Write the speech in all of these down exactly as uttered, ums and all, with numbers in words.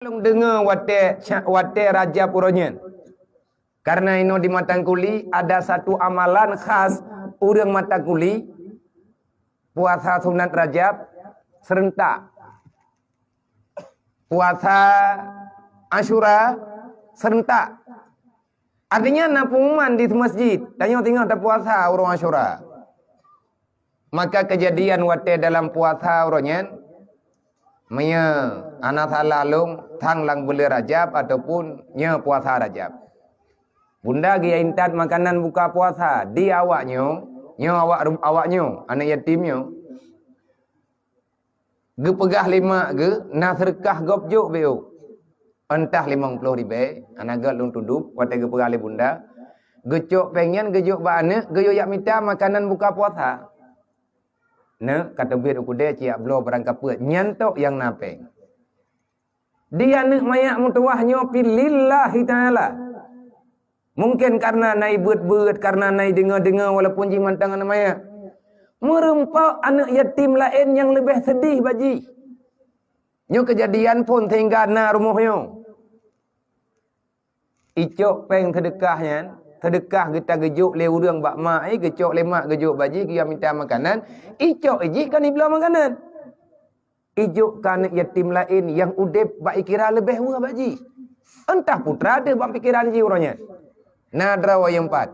Lôn deungoe watée, watée Rajab uroe nyan. Karena inoe di Matang Kuli ada satu amalan khas ureuëng Matang Kuli, puasa sunat Rajab serentak. Puasa Asyura serentak. Artinya na pengumuman di masjid, tanyoe teungoh tapuasa uroe Asyura. Maka kejadian watée dalam puasa uroe nyan, meunyoe hana salah lôn, sang lam buleuen Rajab ataupun nyoe puasa Rajab. Bunda geuintat makanan buka puasa di awak nyoe, nyoe awak, awak nyoe, aneuk yatim nyoe. Geupeugah lé mak geuh, na seudeukah gob jok beu. Entah limong ploh ribée, hana gét lôn tudub, watée geupeugah lé bunda. Geucok péng nyan geujok bak aneuk, geuyue jak mita makanan buka puasa. Neuk, ka teubiet u keudée, ciyak bloe barang kapeuet, nyan tok nyang na péng. Di aneuk manyak meutuwah nyoe fi lillahi ta'ala. Mungken kareuna na ibeuet-beuet, kareuna na ideungoe-deungoe walaupun jih mantong aneuk manyak. Meureumpok aneuk yatim laén nyang leubeh seudeh bak jih. Nyoe keujadian phon sehingga na rumoh nyoe. Icok péng seudeukah nyan, seudeukah geuta geujok lé ureuëng bak mak, eh, geucok lé mak geujok bak jih, geuyue mita makanan, icok jih kan ibloe makanan. Ijok keu aneuk yatim laén nyang udeb bak ikira leubeh weueh bak jih. Entah putra teuh bak pikeran jih uroe nyan. Na droe nyang pat.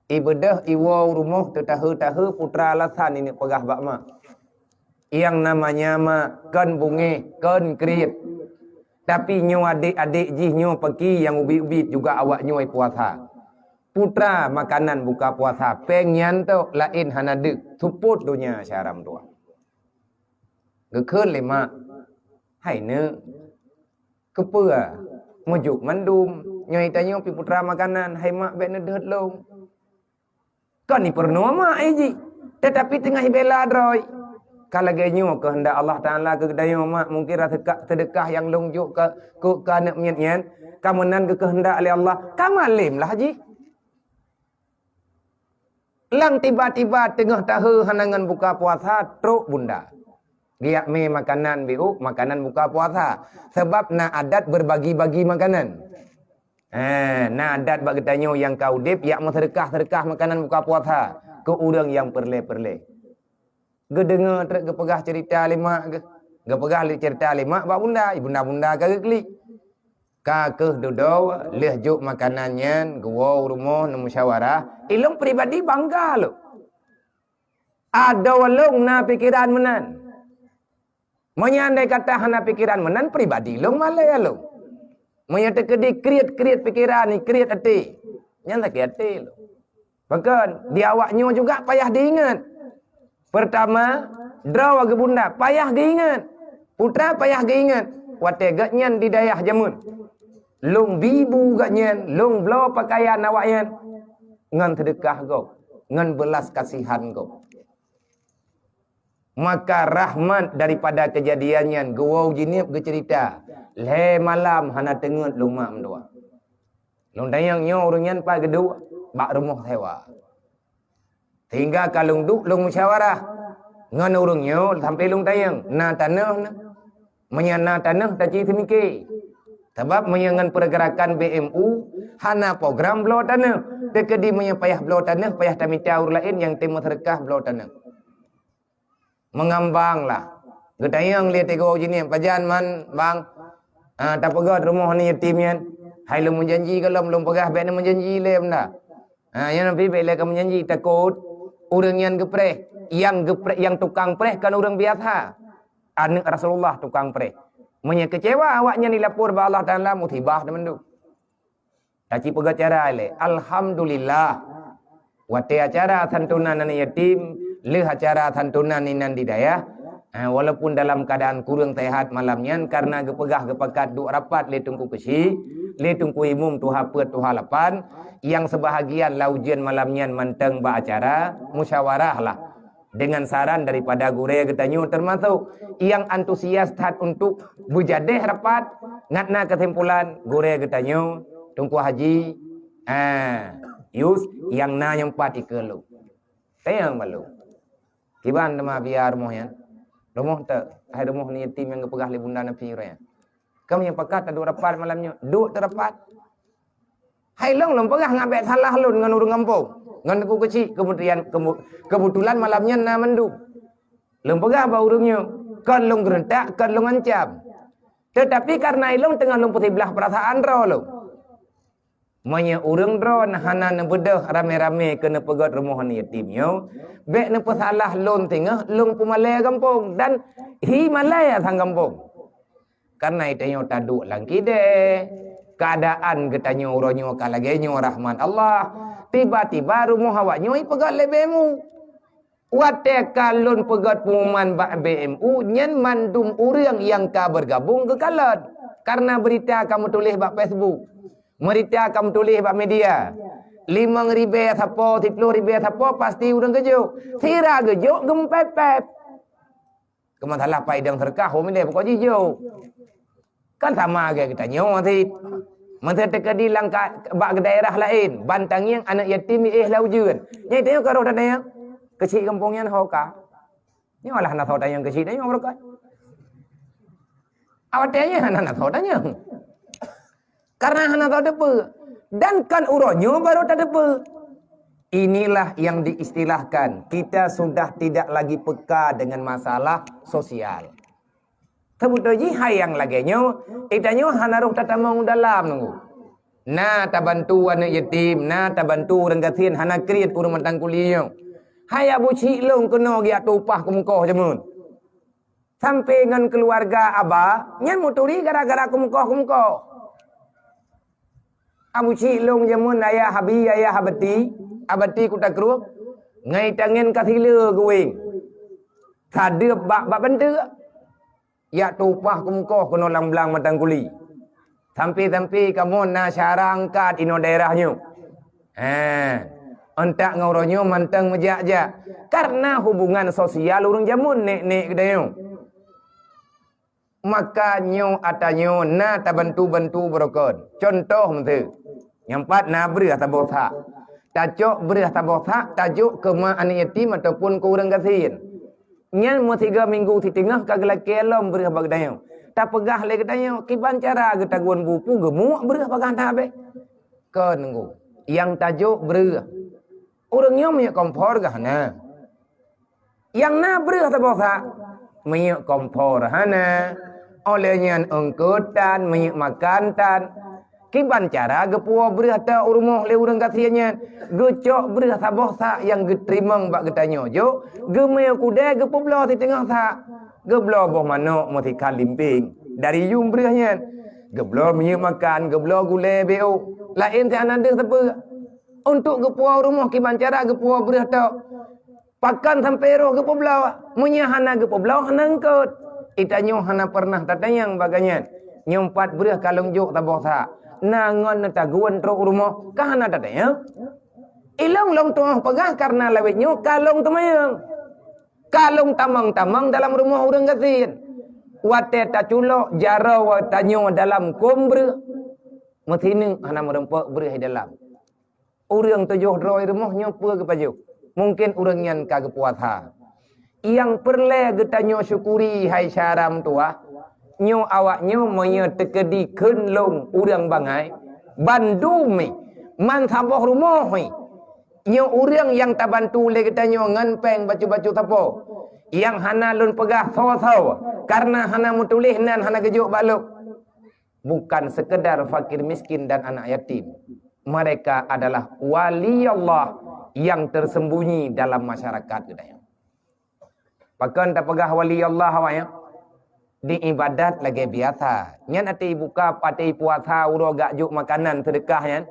Ibeudôh iwoe u rumoh teutahe-tahe putra alasan ineuk peugah bak mak. Nyang namanya mak kon bungéh, kon kriet. Tapi nyoe adék-adék jih nyoe peuki nyang ubit-ubit juga awak nyoe puasa. Putra makanan buka puasa, péng nyan tok laén hana deuk, seupôt donya syara meutuwah. Geukheun lé mak, "Hai neuk, keupeue meujok mandum, nyoe tanyoe pi putra makanan, hai mak bék neudeuet lôn." Kon ipeurunoe mak, eh, jih, teutapi teungoh ibela droe. Ka lagée nyoe keuheundak Allah Taala keu geutanyoe mak, mungken rasa ka seudeukah nyang lôn jok keu, keu, keu aneuk miet nyan, ka meunan geukeuheundak lé Allah, ka malém lah jih. Lam tiba-tiba teungoh tahe hana ngon buka puasa, trok bunda. Geujak mé makanan biôk, makanan buka puasa. Sabab na adat beubagi-bagi makanan. Eh, na adat bak geutanyoe nyang ka udeb, jak meuseudeukah-seudeukah makanan buka puasa keu ureuëng nyang peureulée-peureulée. Geudeungoe trok geupeugah ceurita lé mak geuh. Geupeugah lé ceurita lé mak bak bunda, bunda-bunda ka geuklik. Ka kheueh dudoe, lheueh jok makanan nyan, geuwoe u rumoh neumusyawarah, ilôn pribadi bangga lôn. Adoe lôn na pikeran meunan. Meunyoe andai kata hana pikeran meunan, pribadi lôn malée lôn. Meunyoe teukeudi kriet-kriet pikeran, kriet até, nyan sakét até lôn. Pakon, di awak nyoe juga payah diingat. Peurtama, droe geuh bunda payah geuingat. Putra payah geuingat. Watée gobnyan di dayah jameun, lôn bi bu gobnyan, lôn bloe peukayan awaknyan ngon seudeukah gob, ngon beulas kasihan gob. Maka rahmat daripada keujadian nyan geuwoe u Jeunieb geuceurita, lhée malam hana teungeut lôn mak meutuwah. Lôn tanyong nyoe ureuëng nyan pat geuduek, bak rumoh sewa. Sehingga ka lôn duek lôn musyawarah ngon ureuëng nyoe sampoe lôn tanyong, "Na tanoh na?" Meunyoe na tanoh taci seumike. Sabab meunyoe ngon peurgeurakan B M U hana program bloe tanoh, teukeudi meunyoe payah bloe tanoh payah tamita ureuëng laén nyang teumeuseudeukah bloe tanoh. Meungambang lah. Geutanyong lé teungoh u Jeunieb, "Pajan man, Bang? Ah, tapeugét rumoh aneuk yatim nyan?" "Hai lôn meujanji gohlom, lôn peugah bék neumeujanji lé benda." Ah, nyan pih bék lé ka meujanji, takot ureuëng nyan geupreh. Nyang geupreh, nyang tukang preh kon ureuëng biasa. Aneuk Rasulullah tukang preh. Meunyoe keucewa awaknyan jilapor bak Allah Taala, musibah teumandum. Taci peugét cara ilée. Alhamdulillah. Watée acara santunan aneuk yatim, lheueh acara santunan inan di dayah, eh, walaupun dalam keuadaan kureueng seuhat malam nyan kareuna geupeugah geupakat duek rapat lé Teungku Keuchik, lé Teungku Imum tuha peuet tuha lapan, nyang seubahagian lam ujeuen malam nyan mantong bak acara musyawarah lah. Deungon saran daripada gurée geutanyoe teumasok nyang antusias that untuk beujadeh rapat, ngat na keusimpulan gurée geutanyoe, Teungku Haji, ah, Yus, nyang na nyang pat ikeue lôn. Teunyang bak lôn. Kiban teuma biaya rumoh nyan? Rumoh teuk, hai rumoh aneuk yatim nyang geupeugah lé bunda Nafi uroe nyan. Kamoe nyang pakat taduek rapat malam nyoe, duek teuh rapat. Hai lôn, lôn peugah ngat bék salah lôn ngon ureuëng gampông, ngon Teungku Keuchik, kemudian kemu-, keubeutulan malam nyan na mandum. Lôn peugah bak ureuëng nyoe, kon lôn geureuntak, kon lôn ancam. Teutapi kareuna ilôn teungoh lôn peusiblah peurasaan droe lôn. Meunyoe ureuëng droe na hana neubeudôh ramé-ramé keu neupeugét rumoh aneuk yatim nyoe, bék neupeusalah lôn singoh lôn peumalée gampông dan hi malée sang gampông. Kareuna geutanyoe taduek lam kidée, keuadaan geutanyoe uroe nyoe ka lagée nyoe rahmat Allah, tiba-tiba rumoh awak nyoe ipeugét lé B M U. Watée ka lôn peugét pengumuman bak B M U, nyan mandum ureuëng nyang ka beugabong geukalon. Kareuna beurita ka meutuléh bak Facebook, beurita ka meutuléh bak media. Limong ribée sapo, siplôh ribée sapo, pasti ureuëng geujok. Sira geujok geumeupeupép. Keu masalah pai dong seureukah, ho meudeh pokok jijok. Kan sama lagée geutanyoe cit. Meuteukedi langkah bak daerah laén, ban tangieng aneuk yatim éh lam ujeuen. Nyang tanyoe ka roh tanyoe, keuchik gampông nyan ho ka. Nyoe lah hana soe tanyong keuchik tanyoe beureukat. Awak tanyoe hana, hana soe tanyong. Karena hana soe teupeue. Dan kan uroe nyoe baru tateupeue. Inilah yang diistilahkan kita sudah tidak lagi peka dengan masalah sosial. Seubeutôi jih hai nyang lagée nyoe, geutanyoe hana roh tatamong dalam nunggu. Na tabantu aneuk yatim, na tabantu ureuëng gasien hana kriet ureuëng mantang kulieng. Hai Abu Chik lôn keunoe geujak tueng upah keumeukoh jameun. Sampai ngon keuluwarga aba nyan meuturi gara-gara keumeukoh-keumeukoh. Abu Chik lôn jameun ayah Abi, ayah Abati, Abati Kuta Krueng, ngai tangen ka sile geuweng. Sadeup bak, bak banteuk. Jak tueng upah keumeukoh keunoe lam blang mantang kuli. Sampai-sampai kamoe na syara angkat inoe daerah nyoe. Ha, euntak ngon uroe nyoe mantong meujak-jak. Karena hubungan sosial ureuëng jameun nek-nek geutanyoe. Maka nyoe ata nyoe na tabantu-bantu beurokon. Contoh meuseue, nyang pat na breueh saboh sak. Tacok breueh saboh sak, tajok keu ma aneuk yatim ataupun keu ureuëng gasien. Nyan meusigoe minggu siteungoh ka geulakée lom breueh bak geutanyoe. Tapeugah lé geutanyoe, kiban cara geutagun bu peue geumuek breueh bagaih that bék. Kon nunggu, nyang tajok breueh. Ureuëng nyoe miyueb kompor gah na. Nyang na breueh saboh sak, miyueb kompor hana, óh lheueh nyan eungkôt tan, miyueb makan tan. Kiban cara geupuwoe breueh tok u rumoh lé ureuëng gasien nyan, geucok breueh saboh sak nyang geuteurimong bak geutanyoe jok, geumé u keudée geupeubloe siteungoh sak, geubloe boh manok meusikhan limpéng dari yuem breueh nyan, geubloe miyueb makan, geubloe gulée B O, laén si hana deuh sapeue. Untuk geupuwoe u rumoh kiban cara geupuwoe breueh tok. Pakon sampoe roh geupeubloe? Meunyoe hana geupeubloe, hana eungkôt. Geutanyoe hana peureunah tatanyong bagaih nyan. Nyoe pat breueh ka lôn jok saboh sak. Na ngon neutagun trok u rumoh, ka hana tatanyong. Ilôn lôn tuoh peugah kareuna lawét nyoe ka lôn teumanyong. Ka lôn tamong-tamong dalam rumoh ureuëng gasien. Watée taculok jaroe tanyoe dalam kôm breueh, meusineuk hana meurumpok breueh di dalam. Ureuëng tujoh droe rumoh nyoe peue geupajoh? Mungken ureuëng nyan ka geupuasa. Nyang peureulée geutanyoe syukuri hai syara meutuwah, nyoe awak nyoe meunyoe teukeudi kheun lôn ureuëng bangai, bandum mi, man saboh rumoh mi. Nyoe ureuëng nyang tabantu lé geutanyoe ngon péng bacut-bacut sapo, nyang hana lôn peugah soe-soe, kareuna hana meutuléh nan hana geujok bak lôn. Bukan sekedar fakir miskin dan anak yatim. Mereka adalah wali Allah yang tersembunyi dalam masyarakat geutanyoe. Pakon tapeugah wali Allah awak nyan? Di ibadat lagée biasa. Nyan até buka, até puasa uroe gak jok makanan seudeukah nyan.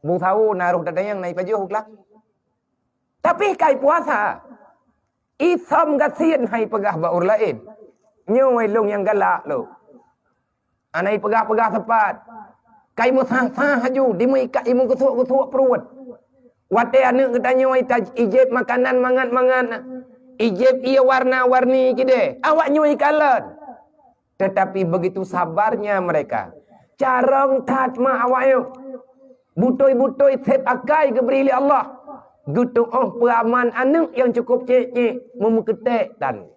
Busawo na roh tatanyong na ipajoh klah. Tapi kai puasa. Isom gasien hai peugah bak ureuëng laén. Nyoe lôn nyang galak lôn. Hana ipeugah-peugah sapat. Kai meusah-sah laju, dimeuikat imeugeusuek-geusuek pruet. Watée aneuëk geutanyoe ita-, ijép makanan mangat-mangat, ijép ié warna-warni kidée, awak nyoe ikalon. Tetapi begitu sabarnya mereka, carông that ma awak nyoe. Butôi-butôi sép akai geubri lé Allah. Geutuoh peuaman aneuëk nyang cukup cék-cék, meumeukeutée tan.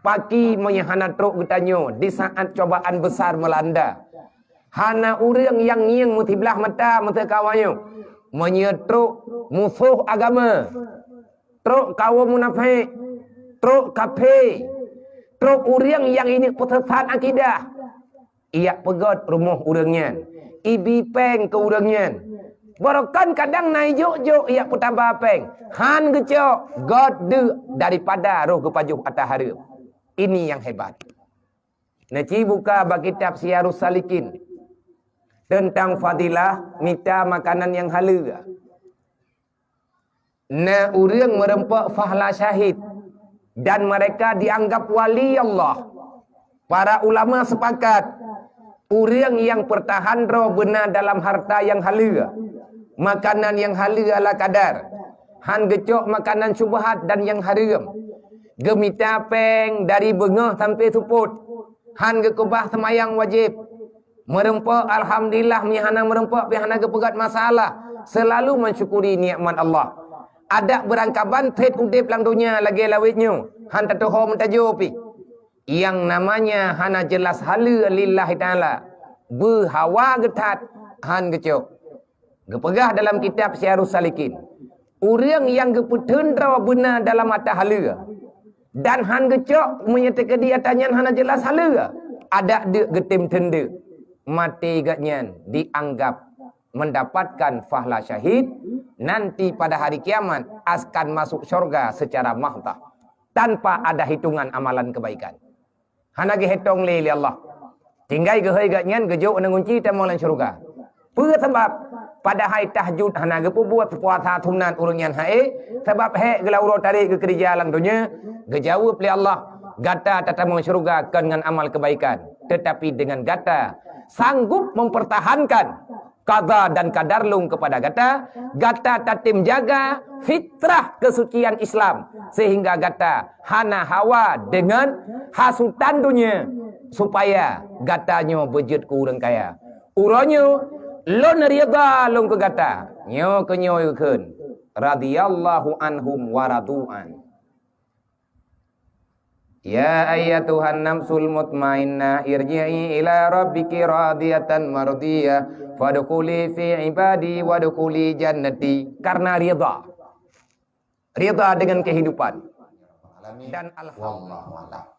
Paki meunyoe hana trok geutanyoe di saat cobaan besar melanda. Hana ureuëng nyang ngieng meusiblah mata meuseukawa nyoe. Meunyoe trok musoh agama, trok kawom munafék, trok kafé, trok ureuëng nyang ingat peusesat akidah, ijak peugét rumoh ureuëng nyan, ibi péng keu ureuëng nyan. Barokon kadang na ijok-jok ijak peutaba péng, hán geucok, gét deuk daripada roh geupajoh ata hareuem. Ini nyang hebat. Neuci buka bak kitab Siyarus Salikin teuntang fadilah mita makanan nyang haleue. Na ureuëng meureumpok fahla syahid dan mereka dianggap wali Allah. Para ulama sepakat, ureuëng nyang peurtahan droe beuna dalam harta nyang haleue, makanan nyang haleue ala kadar, hán geucok makanan syubhat dan nyang hareuem, geumita péng dari beungoh sampoe seupôt, hán geukeubah seumayang wajéb, meureumpok alhamdulillah, meunyoe hana meureumpok pih hana geupeugét masalah, seulalu mensyukuri nikmat Allah. Adak beurangkaban treb udeb lam donya lagée lawét nyoe, hán tatuho meutajo pih. Nyang namanya hana jeulaih haleue lillahi ta'ala, beuhawa geuthat, hán geucok. Geupeugah dalam kitab Siyarus Salikin, ureuëng nyang geupeuteun droe beuna dalam ata haleue dan hán geucok meunyoe teukeudi ata nyan hana jeulaih haleue, adak deuk geutem teun deuk, maté gobnyan dianggap mendapatkan fahla syahid, nanti pada hari kiamat akan masuk syurga secara mahdah, tanpa ada hitungan amalan kebaikan. Hana geuhitong lé, lé Allah. Tinggai geuhôi gobnyan geujok ngon gunci tamong lam syeuruga. Peue sabab? Padahai tahajud hana geupeubuet, puasa sunat ureuëng nyan hai, sabab hék geulah uroe tarek geukeurija lam donya, geujaweueb lé Allah, gata tatamong syeuruga kon ngon amal keubaikan, teutapi deungon gata sanggup mempertahankan qada dan qadar lôn keupada gata, gata tatem jaga fitrah keusucian Islam, sehingga gata hana hawa deungon hasutan donya, supaya gata nyoe beujeuet keu ureuëng kaya. Uroe nyoe lôn ridha lôn keu gata. Nyoe keu nyoe geukheun, radhiyallahu anhum wa radu an. Ya ayyatuhan nafsul mutmainnah, irji'i ila rabbiki radiyatan mardiyah, fadkhuli fi ibadi wadkhuli jannati. Karena ridha. Ridha dengan kehidupan. Dan alhamdulillah. Wallahu a'lam.